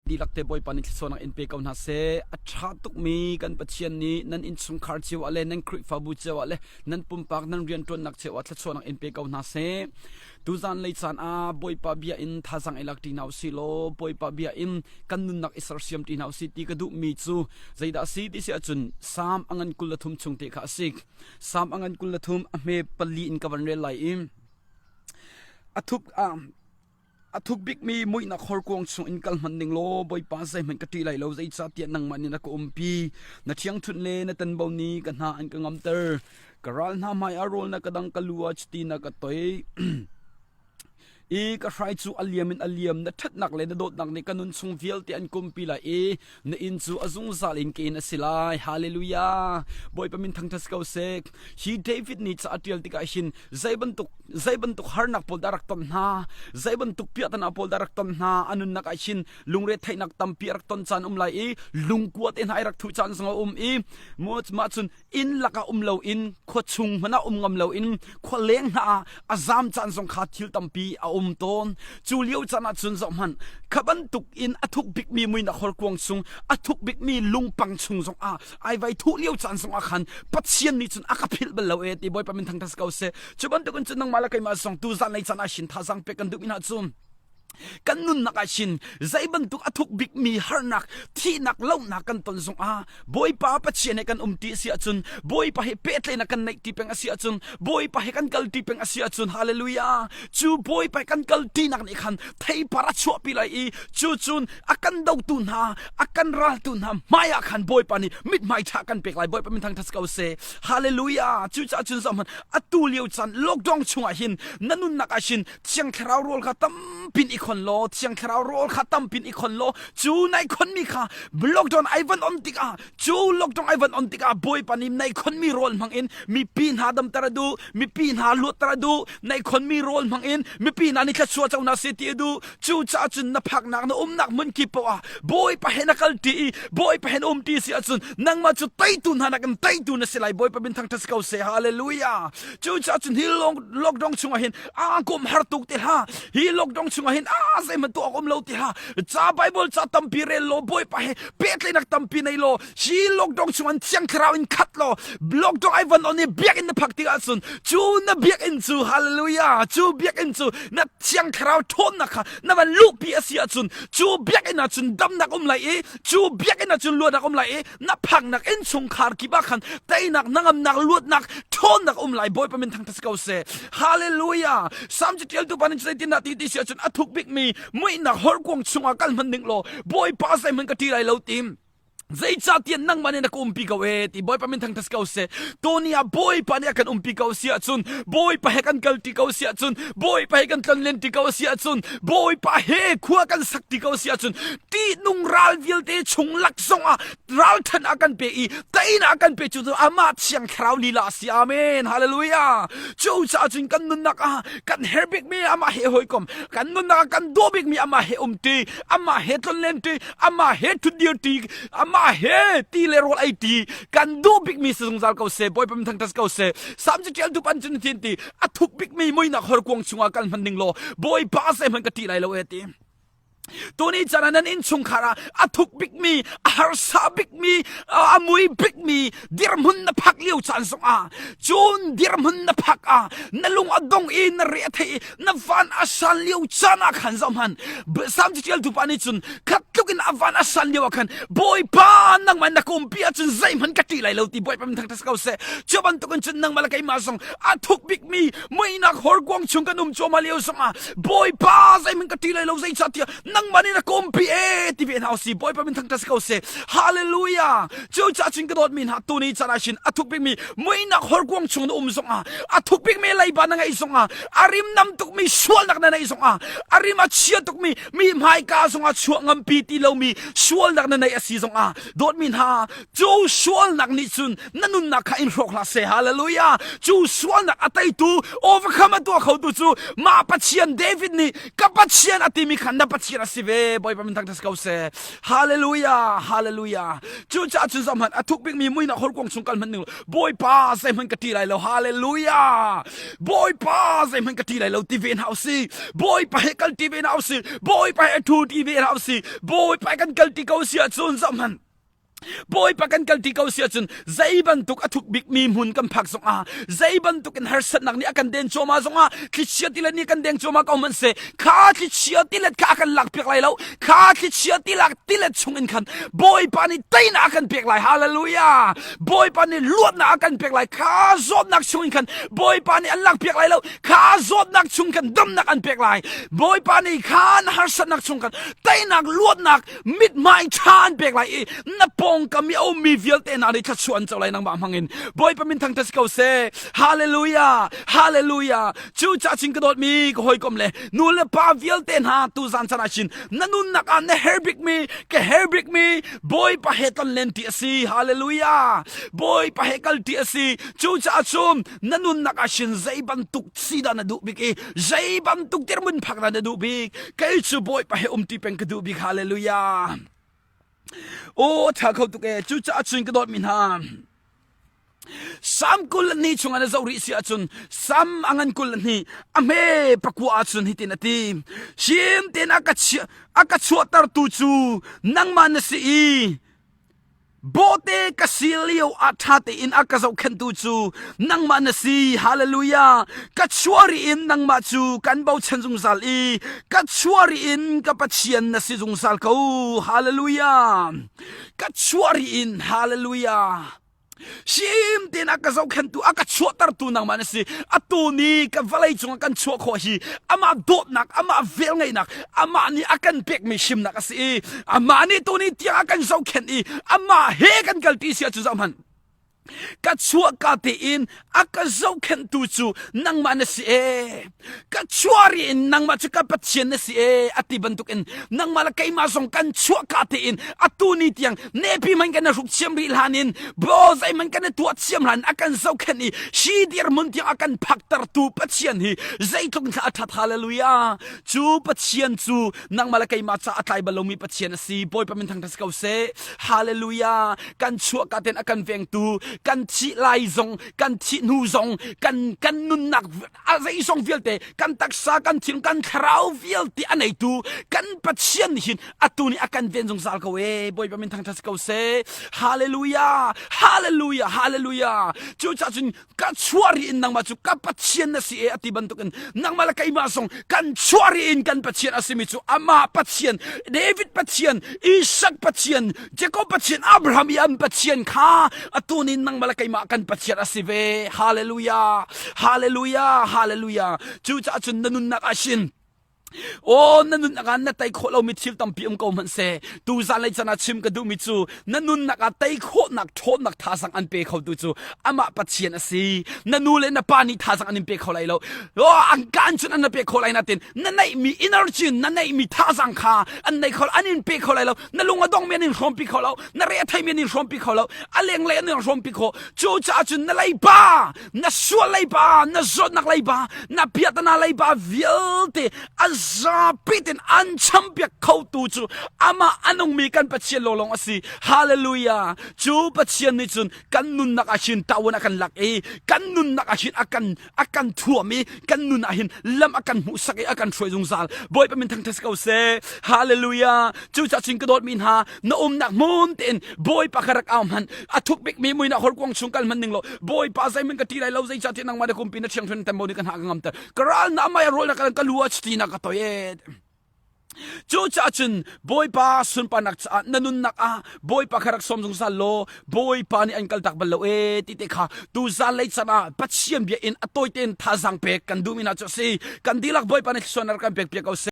Dihlak te Bawipa nih thluachuahnak in pe ko hna seh. A ṭha tukmi kan Pathian nih nan innchungkhar cio ah le nan Khrihfabu cio ah le nan pumpak nan rianṭuannak cio ah thluachuahnak in pe ko hna seh. Tuzan lei caan ah Bawipa bia in thazaang i lak ṭi hna usih law Bawipa bia in kan nunnak i sersiam ṭi hna usih ti ka duhmi cu zeidah a si ti si ahcun Salm a ngan 23 chung te kha a si. Salm a ngan 23 a hme pali in ka van rel lai i a thup ah A thuk bikmi muihnak horkuang chung in kal hmanh ning law Bawipa zeihmanh ka ṭih lai lo zeicahtiah nangmah nih na ka umpi. Na ṭhiangṭhunh le na tanbo nih ka hna an ka ngamter. Ka ral hna hmaiah rawl na ka dang ka lu ah chiti na ka toih. I ka hrai cu a liam in a liam na ṭhatnak le na dawtnak nih ka nun chung vialte an kumpi lai i na inn cu a zungzal in ke in a si lai. Hallelujah! Bawipa min thangṭhat si ko seh. Hi David nih ca a ṭial tikah hin zei bantuk zei bantuk harnak pawl dah rak ton hna zei bantuk piahtana pawl dah rak ton hna a nunnak ah hin lungre theihnak tampi a rak ton caan um lai i lungkua te hna ai rak thuh caan zong a um i mah cun inn lakah um lo in khua chung hmanh ah um ngam lo in khua leng hna ah a zam caan zong kha thil tampi a um tawn cu lio caan ah cun zoh hmanh kha bantuk in a thuk bikmi muinak horkuang chung a thuk bikmi lungpang chung zong ah ai vai thuh lio caan zong ah khan Pathian nih cun a ka philh bal lo e ti Bawipa min thangthat ko seh cu bantukin cun nangmah le keimah zong tu zan lei caan ah shin thazaang pek kan duh mi hna cu kan nunnak ah shin zei bantuk a thuk bikmi harnak thihnak lohnak kan ton zong ah Bawipa Pathian he kan um ti a si ahcun Bawipa he pehtlaihnak kan neih ti peng a si ahcun Bawipa he kan kal ti peng a si ahcun hallelujah cu Bawipa he kan kal tinak nih khan theipar a chuahpi lai i cu cun a kan dotu hna a kan raltu hna hmai ah khan Bawipa nih mithmai ṭha kan pek lai Bawipa min thangṭhat ko seh hallelujah cucaah cun zoh hmanh atu lio caan lockdown chungah hin na nunnak ah hin thiang thlarau rawl kha tampin i khon law thiang thlarau rawl kha tampin i khon law cu nai khonmi kha lockdown ai van on tikah cu lockdown ai van on tikah Bawipa nih nai khonmi rawl hmang in mipi hna damter a duh mipi hna luatter a duh nai khonmi rawl hmang in mipi hna nih thluachuah co hna seh ti a duh Cucaah cun na phaknak na umnak hmun kip paoh ah Bawipa he na kal ṭi i Bawipa he na um ṭi si ahcun nangmah cu teitu hna nakin teitu na si lai Bawipa min thangṭhat si ko seh hallelujah cucaah cun hi lockdown chungah hin aa kum har tuk ti hlah hi lockdown chungah hin aa zeihmanh tuah awk um lo ti hlah ca Bible ca tampi rel law Bawipa he pehtlaihnak tampi nei law hi lockdown chungah thiang thlarau in khat law lockdown ai van on i biakinn na phak tikah cun cu na biakinn cu hallelujah cu biakinn cu na thiang thlarau ṭhawnnak kha na van luhpi a si ahcun cu biakinn ah cun damnak um lai i cu biakinn ah cun luatnak um lai i na phaknak innchungkhar kip ah khan teinak hnangamnak luatnak ṭhawnnak um lai bawipa min thangṭhat si ko seh hallelujah Salm caṭialtu pa nih zeitindah ti ti si ahcun a thuk bikmi muihnak horkuang chungah kal hmanh ning law bawipa zeihmanh ka ṭi lai lo tim Zeicahtiah nangmah nih na ka umpi ko e ti Bawipa min thangṭhat ko seh. Tuni ah Bawipa nih a kan umpi ko si ahcun Bawipa he kan kalṭi ko si ahcun Bawipa he kan tlonlenṭi ko si ahcun Bawipa he khua kan sakṭi ko si ahcun ṭihnung ral vialte chung lak zongah ralṭhan a kan pe i teinak a kan pe cu amah Thiang Thlarau lila a si. Amen. Hallelujah. Cucaah cun kan nunnak ah kan herh bikmi amah he hawikom, kan nunnak ah kan dawh bikmi amah he umṭi, amah he tlonlenṭi, amah he ṭhutdir ṭi amah he ti le rawl ei ṭi kan duh bikmi si zungzal ko seh bawipa min thangṭhat ko seh sam cu ṭial dup an cun thin ti a thuk bikmi muinak horkuang chungah kal hmanh ning law bawipa zeihmanh ka ṭih lai lo e ti tuni caan ah nan innchungkhar ah a thuk bikmi a harsa bikmi a mui bikmi dirhmun na phak lio caan zongah cun dirhmun na phak ah na lung a dong i na re a thei i na van a san lio caan ah khan zoh hmanh Salm caṭialtu pa nih cun khat tluk in a van a san lio ah khan Bawipa nangmah na ka umpi ahcun zeihmanh ka ṭih lai lo ti Bawipa min thangṭhat ko seh cu bantukin cun nangmah le keimah zong a thuk bikmi muihnak horkuang chung kan um cuahmah lio zongah Bawipa zeihmanh ka ṭih lai lo zeicahtiah nangmah nih na ka umpi e ti ve hna usih Bawipa min thangṭhat ko seh Hallelujah cucaah cun ka dawtmi hna tuni caan ah hin a thuk bikmi muihnak horkuang chung na um zongah a thuk bikmi leiba na ngeih zongah a rim nam tukmi sualnak na neih zongah a rim a chia tukmi mi hmaika zongah chuah ngampi ti lomi sualnak na neih a si zongah dawtmi hna cu sualnak nih cun na nunnak kha in hrawk hlah seh hallelujah cu sualnak a teitu overcome a tuah khotu cu mah Pathian David nih ka Pathian a timi kha na Pathian a si. si ve. Bawipa min thangṭhat si ko seh. Hallelujah, hallelujah. Cucaah cun zohhmanh a thuk bikmi muihnak horkuang chung kal hmanh ning Bawipa zeihmanh ka ṭih lai lo. Hallelujah. Bawipa zeihmanh ka ṭih lai lo ti ve hna usih. Bawipa he kal ṭi ve hna usih. Bawipa he ṭhu ṭi ve hna usih. Bawipa he kan kal ṭi ko si ahcun zohhmanh Bawipa kan kal ti ko si ahcun zei bantuk a thuk bikmi hmun kan phak zongah zei bantuk in harsatnak nih a kan den cuahmah zongah thlichia tilet nih kan deng cuahmah ko hmanhseh kha thlichia tilet kha a kan lakpiak lai lo kha thlichia tilak tilet chung in khan Bawipa nih teinak a kan pek lai hallelujah Bawipa nih luatnak a kan pek lai kha zawtnak chung in khan Bawipa nih an lakpiak lai lo kha zawtnak chung khan damnak an pek lai Bawipa nih kha na harsatnak chung khan teinak luatnak mithmai ṭha an pek lai i na pawngkam i a ummi vialte hna nih thluachuah an co lai nangmah hmangin Bawipa min thangṭhat si ko seh hallelujah hallelujah cu ca chin ka dawtmi ka hawikom le nu le pa vialte hna tu zan chan ah chin na nunnak ah na herh bikmi ka herh bikmi Bawipa he ton len ti a si hallelujah Bawipa he kal ti a si cu caah cun na nunnak ah shin zei bantuk si dah na duh bik i zei bantuk dirhmun phak dah na duh bik kei cu Bawipa he um ti peng ka duh bik hallelujah o tha kho tuk e cucaah cun ka dawt mi hna Sam 12 chungah na zoh rih si ahcun Sam a ngan 12 a hme pakua ahcun hitin a ti Him tein a ka a ka chuahtertu cu nangmah na si i Bawhte ka si lio ah ṭha tein a ka zohkhenhtu cu nangmah na si. Hallelujah. Ka chuah ri in nangmah cu kan bochan zungzal i ka chuah ri in ka Pathian na si zungzal ko. Hallelujah. Ka chuah ri in hallelujah. Sim tein a ka zohkhenhtu a ka chuahtertu nangmah na si. Atu ni ka vawlei cungah kan chuah khawh hi amah dawtnak, amah velngeihnak, amah nih a kan pekmi hrimnak a si i amah nih tuni tiang a kan zohkhenh i amah he kan kalpi si ahcun zohhmanh ka chuahka tein a ka zohkhenhtu cu nangmah na si e ka chuah ri in nangmah cu ka Pathian na si e a ti bantukin nangmah le keimah zong kan chuahka tein atu ni tiang nepi man kan hruk thiam rih hlan in bo zeiman kan tuah thiam hlan a kan zohkhenh i hi dirhmun tiang a kan phaktertu Pathian hi zeitluk in a ṭhat hallelujah Cu Pathian cu nangmah le keimah ca a tlai bal lomi Pathian a si. Bawipa min thangṭhat si ko seh. Hallelujah. Kan chuahka tein a kan vengtu, kan thih lai zong, kan thih hnu zong, kan kan nunnak a zeizong vialte, kan taksa, kan thinlung, kan thlarau vialte a neitu kan Pathian nih hin atu nih a kan ven zungzal ko ee. Bawipa min thangṭhat si ko seh. Hallelujah. Hallelujah. Hallelujah. Cucaah cun ka chuah ri in nangmah cu ka Pathian na si e a ti bantukin nangmah le keimah zong kan chuah ri in kan Pathian a simi cu amah Pathian David Pathian Isaac Pathian Jacob Pathian Abraham i an Pathian kha atu ni nangmah le keimah kan Pathian a si ve hallelujah hallelujah hallelujah cucaah cun na nunnak ah shin Aw na nunnak ah na tei khawh lomi thil tampi um ko hmanhseh tu zanlei can ah chim ka duhmi cu na nunnak ah tei khawhnak ṭhawnnak thazang an pe khotu cu amah Pathian a si na nu le na pa nih thazang an in pe kho lai lo aw an kaan cun an na pe kho lai natin na neihmi energy na neihmi thazang kha an nei kho an in pe kho lai lo na lung a dongmi an in hrawmpi kho lo na re a theimi an in hrawmpi kho lo a lenglei an in hrawmpi kho cu caah cun na leiba na sual leiba na zawtnak leiba na piahtana leiba vialte a zapi ten an champiak khotu cu amah a nungmi kan Pathian lawnglawng a si hallelujah cu Pathian nih cun kan nunnak ah hin tawan a kan lak i kan nunnak ah hin a kan a kan thuam i kan nun ah hin lam a kan hmuhsak i a kan hruai zungzal Bawipa min thangṭhat si ko seh hallelujah cucaah cun ka dawtmi hna na umnak hmun tein Bawipa kha rak au hmanh a thuk bikmi muinak horkuang chung kal hmanh ning law Bawipa zeihmanh ka ṭih lai lo zeicahtiah nangmah na kumpi na thianghlim tembo nih ka hna ka ngamter ka ral na amai a rawl na ka ka lu a chiti na ka toi e Cucaah cun Bawipa sunparnak caah na nunnak ah Bawipa kha rak sawm zungzal law Bawipa nih an kaltak bal lo e ti te kha tu zanlei can ah Pathian bia in a tawi tein thazaang pek kan duhmi hna cu a si kan dihlak Bawipa nih thluachuah rak kan pek piak ko seh.